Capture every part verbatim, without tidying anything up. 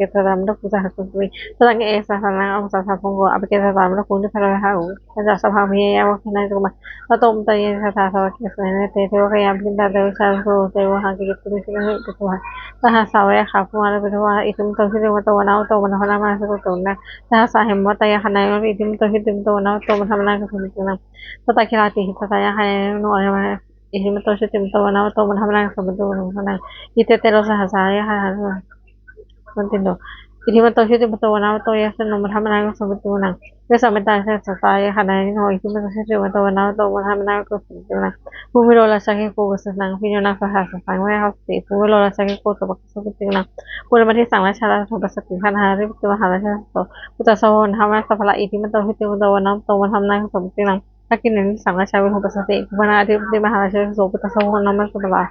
appeke satamaddakkhuṃ sahassāni. Sataṃ eke sahassānaṃ ahaṃ sahassaṃ bhaṇāma. Appeke satamaddakkhuṃ dvipadaṃ ekasaddaṃ. Pañcasataṃ bhāgiyā yaṃ bhāgiyā nāyasam. Tato āmantayi satthā sāvake sāsane rate. Devakāyā abhikkantā ca ujjhāgū, te vāhakā āgatāti ca me sotthi. Sahassā va yakkhā bhummā kāpilavatthavā, iddhimanto jutimanto vaṇṇavanto modamānā abhikkāmuṃ bhaddantā. Sahassā hemavatā yakkhā nānattavaṇṇino, iddhimanto jutimanto vaṇṇavanto modamānā abhikkāmuṃ bhaddantā. Sātāgirā atimattabhūtā yakkhā nānattavaṇṇino, iddhimanto jutimanto vaṇṇavanto modamānā abhikkāmuṃ bhaddantā. Iccete soḷasasahassā yakkhā nānattavaṇṇino, iddhimanto jutimanto vaṇṇavanto yasassino, modamānā abhikkāmuṃ bhaddantā. Vessāmittā ca āyasū saha satañca saha, yakkhā nānattavaṇṇino, iddhimanto jutimanto vaṇṇavanto modamānā abhikkāmuṃ bhaddantā. Bhūmiputra rājagahiko cittaseno, bhiyyo naṃ saha satasahassasānaṃ, veyyākaro sahassaṃ abhiññāya, tato āmantayi satthā sāvake sāsane rate. Purimaṃ disaṃ rājā aṭṭhaṃsu paṭisariṃsā, gandhabbānaṃ āgū indro saha mahiddhikā. Pavutthajātiyo nānattavaṇṇino, aṭṭhacattāyāma samāsabhā, iddhimanto jutimanto vaṇṇavanto modamānā abhikkāmuṃ bhaddantā. Dakkhiṇaṃ disaṃ rājā virūpakkho, sambhuddhā nāga nivāsane, tato āmantayi satthā sāvake sāsane rate.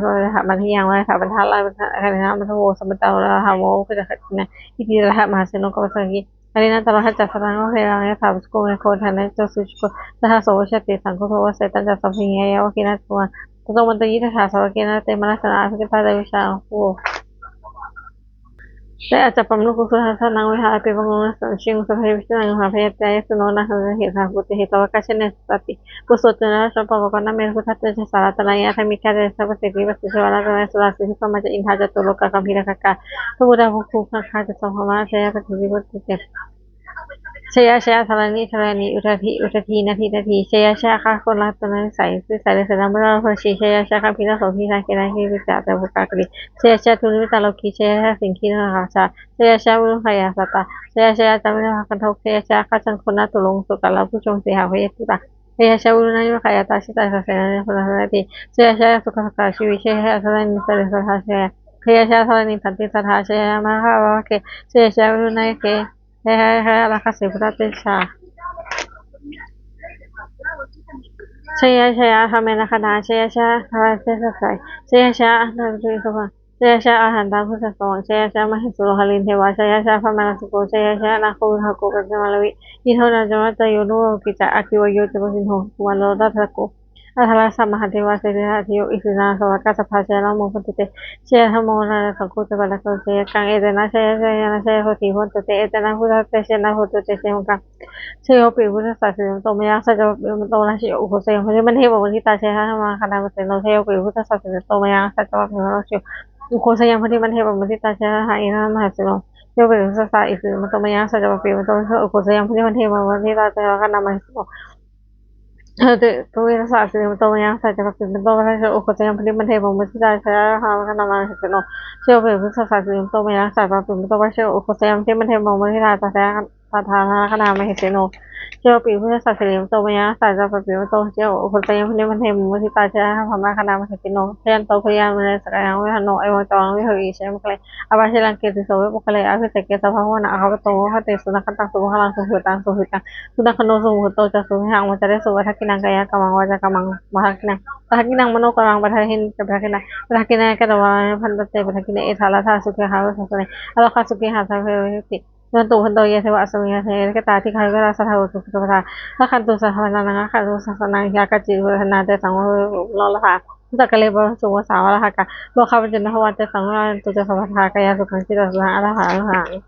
saha vāresaṃ mandiyaṃ, vāresaṃ bandhatha bandhakālena, bandhamatthu samantālo, bandhamatthu saha bhujagena, iddhībhisaṅkhatamano rājā, mahāseno kappasaṅgī. Kālena talamāhacca saraṃ, asayaṃ vāresaṃ bhikkhū, neko taṇhañca sujjhako, sahaso vācāhi tesaṃ kho, bhāsetāñca sabbahī, yāvakīnaṃ cakkhumā, tato āmantayi satthā, sāvake sāsane rate, mārasenā abhikkantā, te vijānātha bhikkhavo. และอาจจะปรับลูกคุณท่านนั้นไว้หาเป็นพระองค์นั้นสอนชิงสะเพวิชนังหาพยาธิยาสุโนนาหังเหตุหาปุติเหตุวากาชเนสติ กุศลจุลรัตนปภะกะนะเมรุพุทธเตชะสารัตนายะธรรมิกาเตชะปะสิทธิปะสิทธิวารัตนสุราสิทธิพระมาจะอินทาจตุโลกะกัมพีรกะกา พระพุทธะภูคาคาจะสองพระมาชยะปะสิทธิปะสิทธิ ชยะชยะธรณีธรณี อุทธีอุทธี นาทีนาที ชยะชยะข้าคนรักตนนิสัยนิสัยเลยเสนาเมื่อเราชี ชยะชยะคัมภีรโสภีนาเกนาคีวิจาจาบุกากรี ชยะชยะทุนิมิตาโลกี ชยะชยะสิงคีนราชา ชยะชยะวุลุขยาสตา ชยะชยะจามินภาคันทก ชยะชยะข้าจันคนนาตุลงสุกาลาผู้ชงสีหาพยาธิตา ชยะชยะวุลุนายุขยาตาชิตาสาเสนานิพนธนาที ชยะชยะสุขสุขาชีวิ ชยะชยะธรณีสริสทา ชยะชยะธรณีสันติสทา ชยะชยะมหาภาเก ชยะชยะวุลุนาเก ชยะชยะรักขสิพุทธเตชา ชยะชยะธรรมเมนคณา ชยะชยะธรรมเทศไส ชยะชยะอันตริสุภา ชยะชยะอาหันตาพุทธสวัง ชยะชยะมหิสุโลหลินเทวา ชยะชยะพระมหาสุโก ชยะชยะนาโควิทาโกกัจจมาลวิ อินโทนาจวัตโยนุโลกิจา อัคคีวโยจปสินโห สุวรรณโลทัสสโก อัทรสมหาเทวา เสนาธิโย อิสินาสวากาสภา ชยะนะโมพันตุเต ชยะธรรมโมนาสังโฆจปะละโก ชยะกัง เอเตนะชยะชยะนะชยะโสติพันตุเต เอเตนะพุทธเตชะนะโหตุเตชะมังกัง ชโยปิพุทธสสะสิริมโตมะยังสัจจวัปปิมุตโต มะนะชโย อุโคสยัง พันธิมันเทพะมุทิตา ชยะธรรมาคณามาเสโน ชโยปิพุทธสสะสิริมโตมะยังสัจจวัปปิมุตโต ชโย อุโคสยัง พันธิมันเทพะมุทิตา ชยะธรรมาอินทมหาเสโน ชโยปิพุทธสสะสิริมโตมะยังสัจจวัปปิมุตโต ชโย อุโคสยัง พันธิมันเทพะมุทิตา ชยะธรรมาคณามาเสโน ชโยปิพุทธสสะสิริมโตมะยังสัจจวัปปิมุตโต ชโย อุโคสยัง พันธิมันเทพะมุทิตา ชยะธรรมาคณามาเสโน ชโยปิพุทธสสะสิริมโตมะยังสัจจวัปปิมุตโต ชโย อุโคสยัง พันธิมันเทพะมุทิตา ชยะ saha nagarāja nagarājānā mahesino. Jayasuriva buddhassa sirīmato mayhaṃ rājāpi paṭhavippato. Jayasuriva ujjayina pavindhī mundane musitā, jayassu brahmagaṇā mahesino. Jayanto bodhiyā mūle sakyānaṃ vihāriṇo, evaṃ tvaṃ viharanti jayamaṅgale. Aparājitapallaṅke sīse puthū gere, abhiseke sabbabuddhānaṃ aggappatto pamodati. Sunakkhattaṃ sumaṅgalaṃ supabhātaṃ suhuṭṭhitaṃ, sukhaṇo sumuhutto ca suyiṭṭhaṃ brahmacārisu, padakkhiṇaṃ kāyakammaṃ vācākammaṃ padakkhiṇaṃ, padakkhiṇaṃ manokammaṃ paṇidhī te padakkhiṇā, padakkhiṇāni katvāna labhantatthe padakkhiṇe. Etha laddhā sukhī attānaṃ buddhasāsane, arogaṃ sukhī attānaṃ saṅghānaṃ padakkhiṇā. Athavā sukhī attānaṃ padakkhiṇe, etha kataṃ dīghā yukkhā saha dātā sukhī sampadā, rakkhantu saha bhāvanānaṃ, rakkhantu saha sāsanaṃ, yaṃ kāci cupaddavā bhavantu te saṅgho lomapi. Bhūtakāle bhavantu vo sāvakā, rogā vajjā nānāviddhā, bhayā vajjā nānābhayā, sotthī bhavantu sabbadā, antarāyā vanattha antarāyā.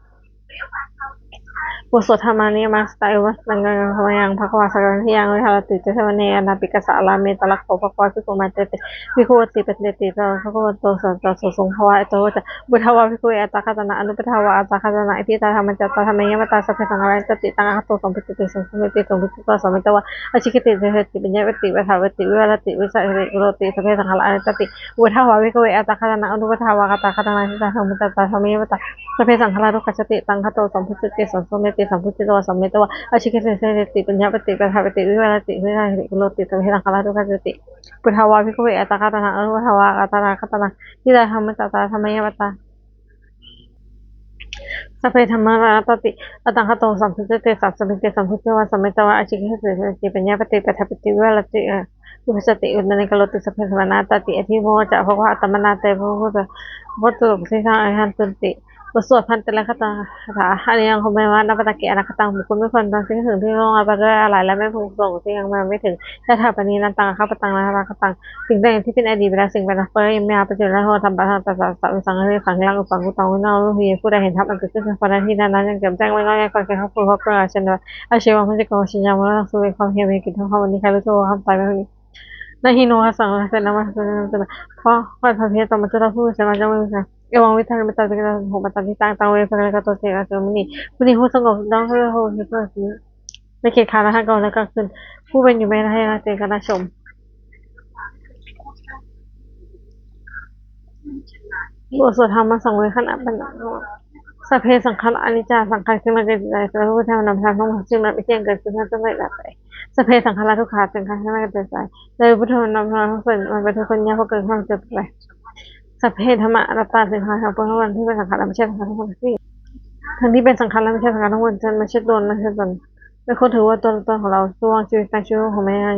บทสวดธรรมานุมัสสะ Evaṃ sutaṃ. Yamsmiṃ samaye bhagavā sakyamunī bhikkhusaṅgho sāvakā sāvakā, ānandakarāmikassa ārāme, tatra kho bhagavā bhikkhū āmantesi. Bhikkhū āmantesi pañcasatā bhikkhavo, bhagavato sāvakā sāvakā, sāvakā sāvakā. Ettāvatā buddhāgāthā, anubbhāvātā aṭṭhāgāthā, iddhībāgāthā, pañcasatā dhammagāthā, sabbe saṅkhārā aniccāti. Taṃ aṭṭhaṃsu saṃbujjhati, saṃsamati, saṃyuttā samatthi, ācikkhati deseti, paññapati, paṭṭhapati, vivarati, vibhajati, gūhati, sabbe saṅkhārā anattāti. Uppādā vā bhikkhave antakkhaṇaṃ, anuppādā vā antakkhaṇaṃ, iddhībāgāthā, pañcasatā dhammagāthā, sabbe saṅkhārā dukkhāti. Taṃ aṭṭhaṃsu saṃbujjhati, saṃsamati, saṃyuttā samatthi, ācikkhati deseti, paññapati, paṭṭhapati, vivarati, vibhajati, gūhati, sabbe saṅkhārā dukkhāti. Uppādā vā bhikkhave antakkhaṇaṃ, anuppādā vā antakkhaṇaṃ, iddhībāgāthā, pañcasatā dhammagāthā, sabbe saṅkhārā anattāti. Taṃ aṭṭhaṃsu saṃbujjhati, saṃsamati, saṃyuttā samatthi, ācikkhati deseti, paññapati, paṭṭhapati, vivarati, vibhajati, gūhati, sabbe saṅkhārā anattāti. Atthi vo ca bhagavā. Attamanā te bhagavato bhagavato bhagavato bhagavato arihaṃ suṇanti. บทสวดภันเตรคาถา Ānāya kho me vanappatake anāgataṃ, บุคคลไม่ควรบังคับให้ถึงที่ล่วงลับไปด้วยอาลัย และไม่พึงส่งสิ่งอันยังไม่ถึง Yadappāṇi nānāgatānaṃ appattaññānāgataṃ. สิ่งใดที่เป็นอดีตไปแล้ว สิ่งเป็นอนาคต และยังไม่มาปัจจุบัน Taṃ attamanā taṃ saṃsayātītā. สังขาร หรือสังขาร Uppappattito nānāviddho. ผู้ใดเห็นธรรมอันเกิดขึ้นเฉพาะหน้าที่นั้นๆ ย่อมแจ่มแจ้ง ไม่ง่อนแง่นคลอนแคลน เพราะกลัว เช่นว่า Ajjetvā mārātikamāraṃ, อาจจะวางพระเจ้ากรรมวรชี ยามมรณะ ทรงเวทนา ความเป็นนี้ ข้าพเจ้าทำตายไม่พึง Na hi no bhāsitaṃ, เพราะการผัดเพี้ยนต่อมัจจุราช ผู้เสมาจะไม่มี Evaṃ viddhā parittaṃ, การเจริญ Bhagavantaṃ paṇḍitānaṃ, ตถาคตา เจตโน bhikkhave. ผู้นี้ผู้สงบย่อมเรียกว่าภิกขุ ในเขตคารหะกลางวันและกลางคืน ผู้เป็นอยู่ไม่ได้ละเจตนาชม บทสวดธรรมสังเวคขณปัญจวัคคีย์ Sabbe saṅkhārā aniccā, สังขารเครื่องดองจิตใจ สัพพะพุทธานัมพระทั้งหมด ซึ่งนับไม่เที่ยง เกิดขึ้นตั้งอยู่ ดับไป Sabbe saṅkhārā dukkhā, สังขารเครื่องดองจิตใจ สัพพะพุทธานัมพระทั้งหมด เป็นทุกข์ ย่อมพ้นจากทุกข์ ไป Sabbe dhammā anattā, สิ่งทั้งหลายทั้งปวงทั้งมวลที่เป็นสังขาร ไม่ใช่สังขารทั้งหมดทั้งสิ้น ทั้งที่เป็นสังขารและไม่ใช่สังขารทั้งมวลทั้งสิ้น ไม่ใช่ตัวนั้นทั้งสิ้น ไม่ควรถือว่าตัวตนของเรา Suvaṃ jīvitaṃ jīvito bhāvaye,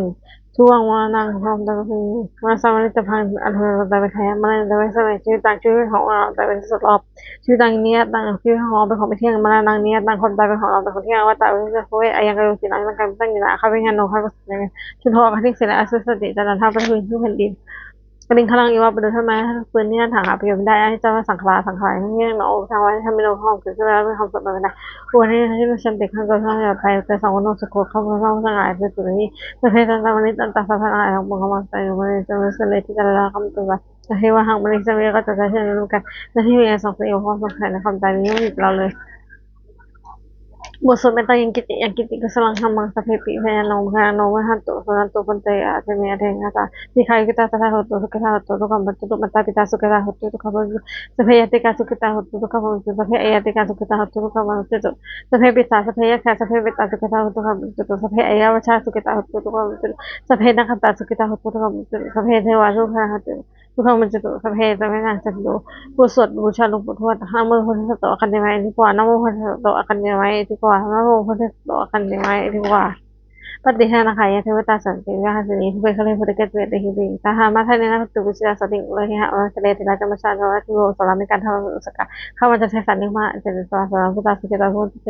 ช่วงมรณัง ความตายเป็นที่สุด Māraṃ maraṇañca paṇḍitānaṃ, อันควรแก่ตนตายเป็นใคร Maraṇe save jīvitā, ชีวิตของเราตายเป็นที่สุดรอบ Jīvitaṃ niyataṃ, ชีวิตของเราเป็นของไม่เที่ยง Maraṇaṃ niyataṃ, ความตายเป็นของเราเป็นของเที่ยง Vata เป็นที่สุด Pabbe, อายัง kāyo จิต Anattā ไม่เที่ยง Jinātha ข้าพเจ้านอน ข้าพเจ้าเสีย Chuḍḍho อันขาดทิ้งเสียแล้ว Asavestha จันทรา ประทับอยู่พื้นแผ่นดิน Kaliṅgaraṃ iva padūragahane, ถ้าเปรียบเหมือนเปลือกไม้ หาทางผ่านไปไม่ได้ Aniccā vata saṅkhārā, สังขารไม่เที่ยงหนอ Uppādavayadhammino, เพราะความเกิดขึ้นแล้วเป็นของเสื่อมไปไม่ได้ Pubbe nānābhūtā pañicchantā, เกิดขึ้นแล้วย่อมดับไป Tesaṃ buddhānussako, ข้าพเจ้าผู้สงบเสงี่ยมเป็นสุข Sabbe sattā parittaṃ, ทั้งปวง ข้าพเจ้าทำลาย Maraṇe ca samijjhāmi, เมื่อตายแล้วย่อมไม่สูญเสีย Tatheva haṃ, มะเร็ง samijjhāmi, ก็จะตายเช่นเดียวกัน Natthi me ettha samsayā, เพราะความสงสัยในความตายนี้ ไม่มีกับเราเลย บทสวดเมตตายังกิตติ Yaṃ kiñci kusalaṃ kammaṃ, sabbepi kalyāṇaguṇānaṃ, pūrentu paripūrento, bhavatu sambodhimuttamaṃ, sabbe buddhānussatiṭṭhā, sabbe saṅghānussatiṭṭhā, dīghāyukā satā hontu, sukhitā hontu, dukkhamā pamuñcantu. Mātā pitā sukkhitā hontu, dukkhā pamuñcantu. Sabbe ñātikā sukkhitā hontu, dukkhā pamuñcantu. Sabbe aññātikā sukkhitā hontu, dukkhā pamuñcantu. Sabbe pisā sabbe yakkhā, sabbe petā sukkhitā hontu, dukkhā pamuñcantu. Sabbe averā sabbā sukkhitā hontu, dukkhā pamuñcantu. Sabbe nakkhattā sukkhitā hontu, dukkhā pamuñcantu. Sabbe devā anugrahā hontu, dukkhā pamuñcantu. Sabbe sabbapāṇino sotthī bhavantu. บทสวดบูชาหลวงปู่ทวด Namo buddhassa to āgantimāya iti utvā, namo buddhassa to āgantimāya iti utvā, namo buddhassa to āgantimāya iti utvā. Pattidānagāthā. Yā devatā santi vihārasāsane, pubbe kāle bhūtale cāpitasīliputtānussaraṃ, tā dhammadānena bhavantu pūjitā, sotthiṃ pakarontedha, sabbītiyo vivajjantu, mātā pitu āgū puttā puggalā, anīghā attāyatā mānusā kā, gāmā ca desā nighamā ca aññāyatā, tassā pāpaggaho nāsati. Bhagavato āsuṃ, sutto devā devasūto,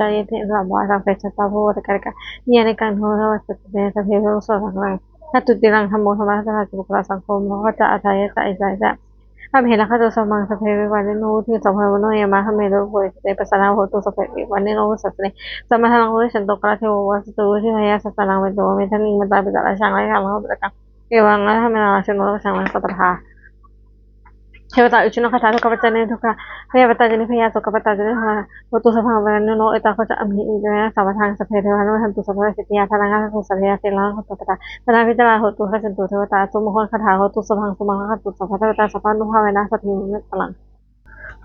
devakāyā ca devā manussā kā, yā mūlā sūpā aññāyikā puttānussaraṃ, buddhā pāturahañca āgañchuṃ, ye caññe kaññaṃ devakāyaṃ samijjhāmi, natthi kañci kaṃ dhammo dhammattha atthāya ca puggalā, saṅgho dhammappākāpattāyatā hitāyassa ca hitāya ca. Amhe rakkhatu sabbaṃ sabbepi vipattivi, buddhaṃ sarantaṃ gatāmi, yaṃ mahāsamāyikā parittaṃ, bhikkhūnaṃ samitiṃ vanaṃ, āmantaṃ suṇantu sādhavo. Hotu sabbepi pāṇino sāsane, sammā dhāraṃ pavecchanto, kālantare devānaṃ upapadanti. Buddhāya bhāsetaṃ sāvakaṃ, mettāyadikābhidhānaṃ, yaṃ modamānanto saha, bhikkhūnaṃ samitiṃ vanaṃ, āmantaṃ suṇantu sādhavo. Evaṃ ārabbhamānā sutto devā, Devatāuyyāgā gāthā. Dukkhappattā ca niddukkhā, bhayappattā ca nibbhayā, sokappattā ca nissokā, hontu sabbaṃ pāṇino. Ettāvatā ca amhehi, iccete nātha sabbadhaṃ, sabbe devānumodantu, sabbaṃ siddhiyā. Ṭhānaṃ āgañchuṃ sabbe, asītyā sīlitaṃ rakkhantu sabbadā, dānaṃ ādaranaṃ paṇītaṃ, pajaṃ paṇītaṃ bhāvantu, gacchantu devatāgatā. Asumaṅgalagāthā. Hotu sabbaṃ sumaṅgalaṃ, rakkhantu sabbadevatā, sabbabuddhānubhāvena, sotthī bhavantu sabbamataraṃ.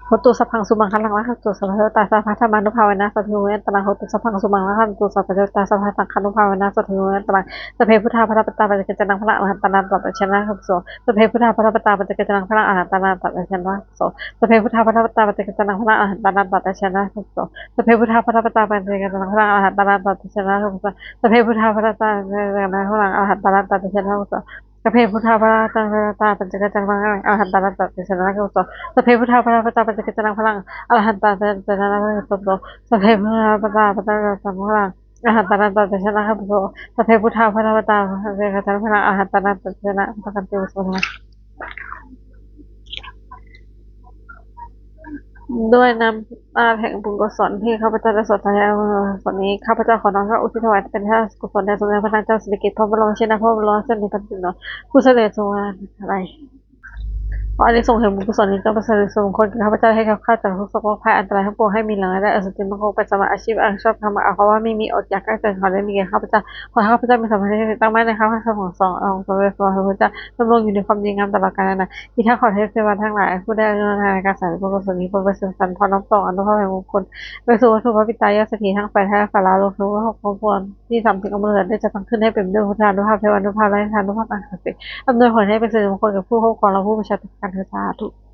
Hotu sabbaṃ sumaṅgalaṃ, rakkhantu sabbadevatā, sabbadhammānubhāvena sadā hontu mohe antarā. Hotu sabbaṃ sumaṅgalaṃ, rakkhantu sabbadevatā, sabbadhammānubhāvena sadā hontu mohe antarā. Sabbe buddhā balappattā, paccekānaṃ balaṃ, arahantānañca tejena rakkhantu. Sabbe buddhā balappattā, paccekānaṃ balaṃ, arahantānañca tejena rakkhantu. Sabbe buddhā balappattā, paccekānaṃ balaṃ, arahantānañca tejena rakkhantu. Sabbe buddhā balappattā, paccekānaṃ balaṃ, arahantānañca tejena rakkhantu. Sabbe buddhā balappattā, paccekānaṃ balaṃ, arahantānañca tejena rakkhantu. Sabbe buddhā balappattā, paccekānaṃ balaṃ, arahantānañca tejena rakkhantu. Sabbe buddhā balappattā, paccekānaṃ balaṃ, arahantānañca tejena rakkhantu. Sabbe buddhā balappattā, paccekānaṃ balaṃ, arahantānañca tejena rakkhantu. Sabbe buddhā balappattā, paccekānaṃ balaṃ, arahantānañca tejena rakkhantu. ด้วยน้ำตาแห่งบุญกุศลที่ข้าพเจ้าได้สวดสาธยายกุศลนี้ ข้าพเจ้าขอน้อมเกล้าอุทิศถวายเป็นพระราชกุศลแด่สมเด็จพระนางเจ้าสิริกิติ์ พระบรมราชินีนาถ พระบรมราชชนนีพันปีหลวง ผู้เสด็จสู่สวรรคาลัย ขออานิสงส์แห่งบุญกุศลนี้จงเป็นสิริมงคลแก่ข้าพเจ้า ให้แคล้วคลาดจากทุกข์โศกโรคภัยอันตรายทั้งปวง ให้มีรายได้อันสุจริตมั่นคงเป็นสมบัติอาชีพอันชอบธรรม ขอความว่าไม่มีอดอยากกล้าเกินขอได้มีแก่ข้าพเจ้า ขอให้ข้าพเจ้ามีสัมพันธ์ที่ตั้งมั่นในคำสั่งสอนองค์สมเด็จพระสัมมาสัมพุทธเจ้า ดำรงอยู่ในความดีงามตลอดกาลนาน อีกทั้งขอเทพเทวาทั้งหลายผู้ได้อนุโมทนาในการสาธยายบุญกุศลนี้ โปรดประสิทธิ์ประสานพรน้อมส่งอานุภาพแห่งมงคล ไปสู่วัตถุพระปิดตายอดเศรษฐีทั้งแปด ให้สาราลวงทุกข์ทั้งหกครอบครัวที่สามสิบอำเภอได้จัดสร้างขึ้นให้เป็นไปด้วยพุทธานุภาพ เทวานุภาพ และเทพานุภาพอันศักดิ์สิทธิ์ อำนวยผลให้เป็นสิริมงคลกับผู้ครอบครองและผู้บูชาตลอดกาลเทอญ สาธุ